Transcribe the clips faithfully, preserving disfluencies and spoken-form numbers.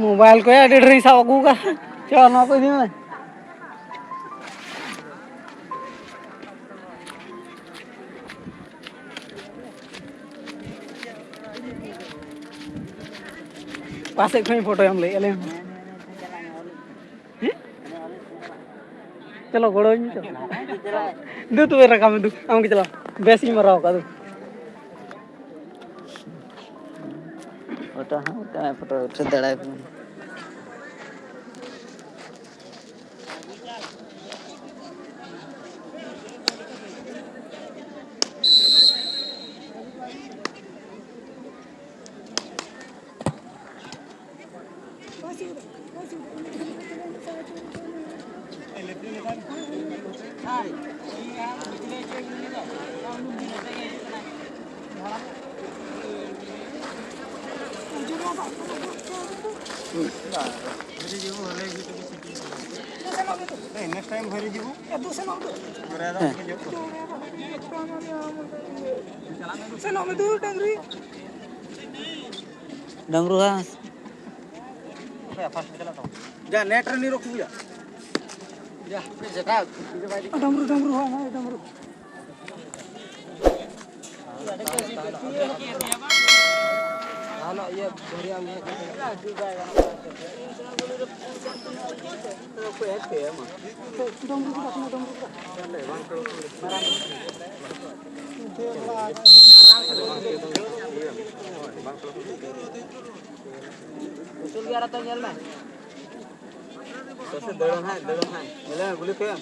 Mobile ᱠᱚ ᱟᱹᱰᱤ ᱰᱷᱮᱨᱤᱧ ᱥᱟᱵ ᱟᱹᱜᱩ ᱠᱟᱜᱼᱟ᱾ ᱪᱚ, ᱱᱚᱣᱟ ᱠᱚ ᱤᱫᱤ ᱢᱮ᱾ ᱚᱠᱟ ᱥᱮᱫ ᱠᱷᱚᱱᱤᱧ ᱯᱷᱳᱴᱳᱭᱟᱢ ᱞᱟᱹᱭᱮᱫᱼᱟ, ᱞᱟᱹᱭ ᱢᱮ? ᱦᱮᱸ? ᱪᱚᱞᱚ, ᱜᱚᱲᱚᱧ ᱢᱮ ᱪᱚ᱾ ᱫᱩ, ᱛᱚᱵᱮ ᱨᱟᱠᱟᱵ ᱢᱮ, ᱫᱩ᱾ ᱟᱢ ᱜᱮ ᱪᱟᱞᱟᱣ᱾ ᱵᱮᱥ ᱤᱧ ᱢᱟᱨᱟᱣ ᱠᱟᱜ, ᱫᱩ᱾ ᱯᱷᱳᱴᱳ ᱦᱚᱸ ᱯᱷᱳᱴᱳ ᱩᱴᱷᱟᱹᱣ ᱫᱟᱲᱮᱭᱟᱠᱚ᱾ ᱱᱮᱠᱥᱴ ᱴᱟᱭᱤᱢ ᱵᱷᱟᱹᱨᱤ ᱡᱤᱵᱚ᱾ ᱥᱮᱱᱚᱜ ᱢᱮ ᱫᱩ ᱰᱟᱝᱨᱤ᱾ ᱰᱟᱢᱨᱩ ᱦᱟᱸᱥ᱾ ᱡᱟ ᱱᱮᱴ ᱨᱮ ᱱᱤᱨᱚ ᱠᱩᱭᱟ᱾ ᱡᱟ, ᱡᱮᱴᱟ᱾ ᱰᱟᱢᱨᱩ, ᱰᱟᱢᱨᱩ, ᱦᱳᱭ, ᱦᱳᱭ, ᱰᱟᱢᱨᱩ᱾ ᱦᱟᱱᱟ ᱤᱭᱟᱹ ᱵᱷᱟᱹᱨᱤᱭᱟᱢ ᱤᱭᱟᱹ᱾ ᱰᱟᱢᱨᱩ ᱠᱚ ᱵᱟᱠᱷᱱᱟ, ᱰᱟᱢᱨᱩ ᱠᱚ᱾ ᱩᱥᱩᱞ ᱜᱮ ᱟᱨ ᱛᱚ ᱧᱮᱞ ᱢᱮ᱾ ᱫᱟᱹᱲ ᱦᱟᱸᱜ, ᱫᱟᱹᱲ ᱦᱟᱸᱜ᱾ ᱧᱮᱞ ᱢᱮ, ᱜᱩᱞᱤ ᱠᱚᱭᱟ᱾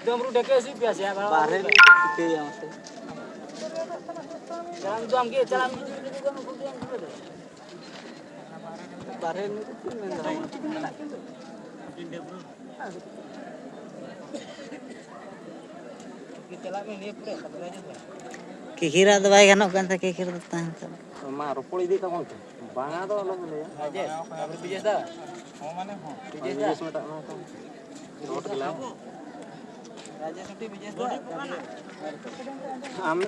ᱰᱟᱢᱨᱩ ᱰᱮᱠᱮ ᱥᱤ ᱯᱮᱭᱟ ᱥᱮ ᱟᱵᱟᱨ᱾ ᱵᱟᱨᱦᱮ ᱨᱮ ᱪᱤᱠᱟᱹᱭᱟ ᱢᱟᱥᱮ? ᱡᱟᱢ ᱡᱟᱢ ᱜᱮ ᱪᱟᱞᱟᱜ ᱢᱮ᱾ ᱵᱟᱨᱦᱮ ᱨᱤᱱᱤᱡ ᱫᱚ ᱪᱮᱫ ᱢᱮᱱ ᱫᱟᱲᱮᱭᱟᱜᱼᱟ? ᱠᱤᱠᱤᱨᱟᱜ ᱫᱚ ᱵᱟᱭ ᱜᱟᱱᱚᱜ ᱠᱟᱱ ᱛᱟᱭ, ᱠᱤᱠᱤᱨ ᱫᱚ ᱛᱟᱦᱮᱱ ᱠᱟᱱᱟ᱾ ᱢᱟ ᱨᱚᱯᱚᱲ ᱤᱫᱤ ᱛᱟᱵᱚᱱ ᱯᱮ᱾ ᱵᱟᱝᱟ ᱫᱚ ᱟᱞᱚᱢ ᱞᱟᱹᱭᱟ᱾ ᱨᱟᱡᱮᱥ, ᱛᱟᱨᱯᱚᱨᱮ ᱵᱤᱡᱮᱥ ᱫᱟ᱾ ᱦᱚᱸ, ᱢᱟᱱᱮ ᱦᱚᱸ᱾ ᱵᱤᱡᱮᱥ ᱫᱟ᱾ ᱵᱤᱡᱮᱥ ᱢᱮᱛᱟᱜ ᱢᱮ ᱛᱚ᱾ ᱱᱳᱴ ᱜᱮᱞᱟᱭ᱾ ᱟᱢ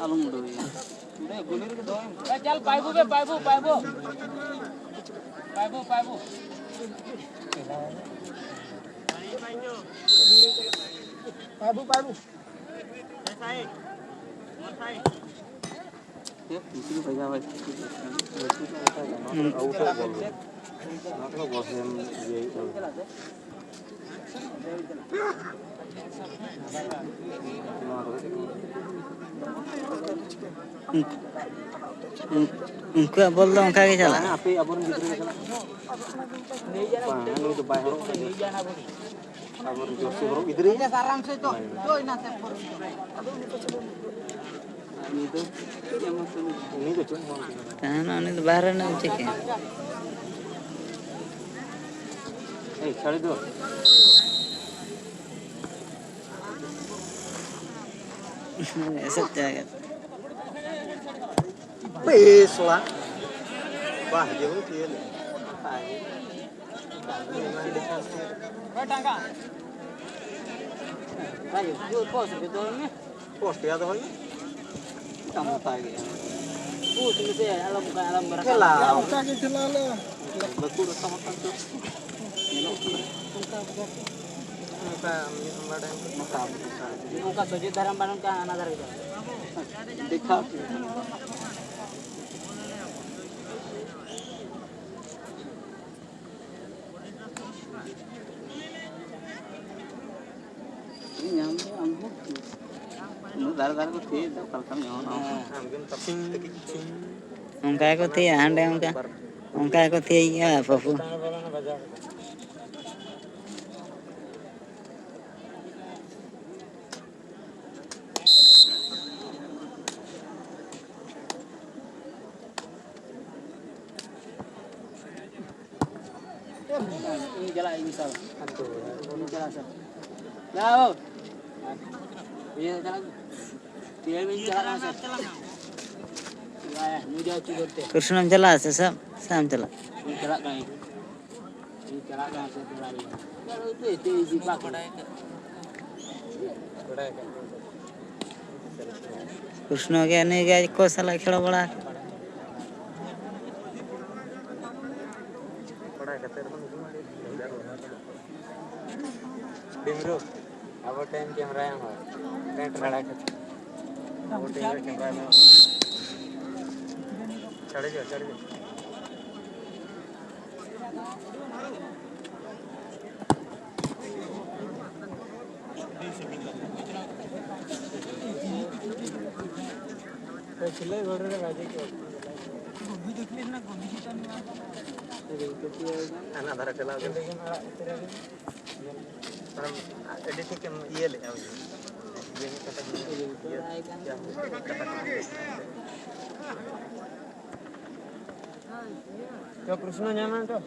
ᱟᱞᱚᱢ ᱩᱰᱩᱠ ᱮᱭᱟ᱾ ᱮ, ᱪᱟᱞ, ᱯᱟᱭᱵᱩ ᱵᱮ, ᱯᱟᱭᱵᱩ, ᱯᱟᱭᱵᱩ᱾ ᱯᱟᱭᱵᱩ, ᱯᱟᱭᱵᱩ᱾ ᱯᱟᱭᱵᱩ, ᱯᱟᱭᱵᱩ᱾ ᱦᱩᱸ᱾ ᱩᱱᱠᱩᱣᱟᱜ ᱵᱚᱞ ᱫᱚ ᱚᱱᱠᱟ ᱜᱮ ᱪᱟᱞᱟᱜᱼᱟ᱾ ᱟᱯᱮ ᱟᱵᱚᱨᱮᱱ ᱜᱤᱫᱽᱨᱟᱹ ᱜᱮ ᱪᱟᱞᱟᱜ ᱠᱟᱱᱟ᱾ ᱵᱟᱝ, ᱱᱩᱭ ᱫᱚ ᱵᱟᱭ ᱦᱚᱨᱚᱜ ᱠᱟᱫᱟ᱾ ᱟᱵᱚᱨᱮᱱ ᱡᱳᱨᱥᱤ ᱦᱚᱨᱚᱜ ᱜᱤᱫᱽᱨᱟᱹ᱾ ᱟᱨᱟᱢ ᱥᱮ ᱫᱚ, ᱫᱚ ᱤᱱᱟᱹ ᱛᱮ ᱯᱚᱨ᱾ ᱩᱱᱤ ᱫᱚ ᱪᱮᱫ ᱮᱢ ᱟᱹᱥᱩᱞ ᱮᱫᱟ? ᱩᱱᱤ ᱫᱚ ᱪᱮᱫ ᱦᱚᱸ ᱵᱟᱝ ᱠᱟᱱᱟ᱾ ᱛᱟᱦᱮᱱᱟ, ᱩᱱᱤ ᱫᱚ ᱵᱟᱦᱨᱮ ᱨᱮᱱᱟᱜ ᱪᱤᱠᱟᱹᱭᱟ? ᱮᱭ, ᱥᱟᱹᱲᱤ ᱫᱚ? ᱮᱥᱮᱫ ᱪᱟᱵᱟ ᱠᱮᱫ᱾ ᱵᱮᱥ ᱚᱲᱟᱜ᱾ ᱵᱟᱦ, ᱡᱮ ᱵᱚᱱ ᱛᱤᱭᱟᱹ ᱞᱮᱫ᱾ ᱯᱳᱥᱴ ᱨᱮᱭᱟᱜ ᱫᱚᱦᱚᱭ ᱢᱮ᱾ ᱢᱚᱴᱟ ᱜᱮᱭᱟ᱾ ᱯᱳᱥᱴ ᱢᱮᱥᱮ, ᱟᱞᱚᱢ ᱚᱱᱠᱟ, ᱟᱞᱚᱢ ᱨᱟᱠᱟᱵ᱾ ᱠᱷᱮᱞᱟ᱾ ᱚᱱᱠᱟ ᱜᱮ ᱠᱷᱮᱞᱟ ᱞᱮ᱾ ᱵᱟᱹᱠᱩᱲ ᱨᱟᱠᱟᱵ ᱟᱠᱟᱱ ᱪᱚ᱾ ᱧᱮᱞᱚᱜ ᱠᱟᱱᱟ᱾ ᱚᱱᱠᱟ ᱵᱟᱠᱚ᱾ ᱚᱱᱠᱟ ᱢᱤᱫ ᱵᱟᱰᱟᱭ᱾ ᱢᱚᱴᱟ᱾ ᱚᱱᱠᱟ ᱥᱚᱡᱷᱮ ᱫᱷᱟᱨᱮᱢ ᱵᱟᱹᱱᱩᱜ ᱠᱟᱱᱟ, ᱦᱟᱱᱟ ᱫᱷᱟᱨᱮ ᱜᱮ᱾ ᱫᱮᱠᱷᱟᱣ᱾ ᱧᱟᱢ ᱫᱚ ᱟᱢ ᱦᱚᱸ ᱩᱱᱟᱹᱜ ᱫᱟᱨᱮ ᱫᱟᱨᱮ ᱠᱚ ᱛᱷᱤᱭᱟᱹᱭᱮᱫ ᱫᱚ, ᱚᱠᱟ ᱞᱮᱠᱟᱢ ᱧᱟᱢᱟ ᱱᱚᱣᱟ? ᱦᱮᱸ᱾ ᱚᱱᱠᱟ ᱜᱮᱠᱚ ᱛᱷᱤᱭᱟ, ᱦᱟᱸᱰᱮ ᱚᱱᱠᱟ, ᱚᱱᱠᱟ ᱜᱮᱠᱚ ᱛᱷᱤᱭᱟ, ᱤᱭᱟᱹ, ᱯᱟᱹᱯᱩ᱾ ᱤᱧ ᱪᱟᱞᱟᱜ, ᱤᱧ ᱥᱟᱶ᱾ ᱤᱧ ᱪᱟᱞᱟᱜ ᱥᱮ᱾ ᱡᱟᱣ᱾ ᱤᱭᱟᱹ ᱪᱟᱞᱟᱜ᱾ ᱛᱮᱦᱮᱧ ᱤᱧ ᱪᱟᱞᱟᱜ ᱠᱟᱱᱟ ᱥᱮ᱾ ᱠᱨᱤᱥᱱᱚᱢ ᱪᱟᱞᱟᱜᱼᱟ ᱥᱮ ᱥᱟᱵ, ᱥᱟᱵ ᱮᱢ ᱪᱟᱞᱟᱜ? ᱤᱧ ᱪᱟᱞᱟᱜ ᱠᱟᱹᱱᱟᱹᱧ᱾ ᱤᱧ ᱪᱟᱞᱟᱜ ᱠᱟᱱᱟ ᱥᱮ ᱪᱟᱞᱟᱜ ᱠᱟᱱᱟ? ᱠᱨᱤᱥᱱᱚ ᱜᱮ ᱩᱱᱤ ᱜᱮ ᱟᱡ ᱠᱚ ᱥᱟᱞᱟᱜ ᱠᱷᱮᱞ ᱵᱟᱲᱟ᱾ ᱰᱤᱢᱨᱩ, ᱟᱵᱚ ᱴᱷᱮᱱ ᱠᱮᱢᱨᱟ ᱮᱢ ᱦᱚᱲ᱾ ᱴᱮᱱᱴ ᱨᱟᱲᱟ ᱠᱟᱛᱮ᱾ ᱟᱵᱚ ᱴᱷᱮᱱ ᱠᱮᱢᱨᱟ ᱮᱢ ᱦᱚᱲ᱾ ᱪᱟᱲᱮ ᱡᱚ, ᱪᱟᱲᱮ ᱡᱚ᱾ ᱥᱤᱞᱟᱹᱭ ᱜᱚᱲ ᱨᱮ ᱵᱟᱡᱮ ᱠᱚ᱾ ᱦᱟᱱᱟ ᱫᱷᱟᱨᱮ ᱪᱟᱞᱟᱣ ᱠᱟᱱᱟ᱾ ᱚᱱᱟ ᱮᱰᱤᱴ ᱮᱢ ᱤᱭᱟᱹ ᱞᱮᱫᱼᱟ, ᱩᱱᱤ ᱤᱭᱟᱹ ᱠᱟᱛᱮ ᱤᱭᱟᱹ ᱠᱟᱛᱮ᱾ ᱛᱚ, ᱠᱨᱤᱥᱱᱚ ᱧᱟᱢ ᱟᱢ ᱛᱚ?